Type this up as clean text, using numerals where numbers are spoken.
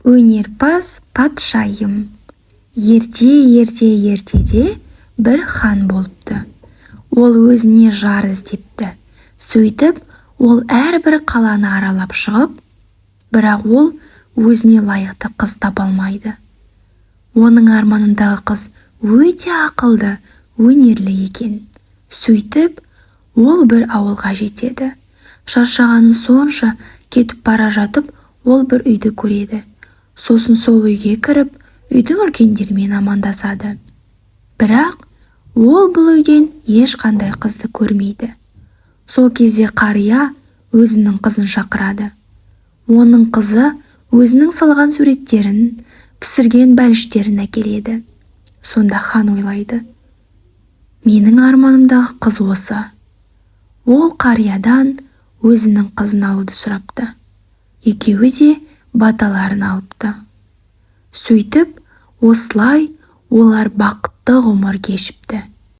Өнерпаз патшайым. Ерте-ерте ертеде бір хан болыпты. Ол өзіне жар іздепті. Сөйтіп, ол әрбір қаланы аралап шығып, бірақ ол өзіне лайықты қыз таба алмайды. Оның арманындағы қыз өте ақылды, өнерлі екен. Сөйтіп, ол бір ауылға жетеді. Шаршағаны сонша, кетіп бара жатып, ол бір үйді көреді. Сосын сол үйге кіріп, үйдің үлкендерімен амандасады. Бірақ ол бұл үйден ешқандай қызды көрмейді. Сол кезде қария өзінің қызын шақырады. Оның қызы өзінің салған суреттерін, пісірген бәліштерін әкеледі. Сонда хан ойлайды: «Менің арманымдағы қыз осы». Ол қариядан өзінің қызын алуды сұрапты. Екеуі де баталарын алыпты. Сөйтіп, осылай олар бақытты ғұмыр кешіпті.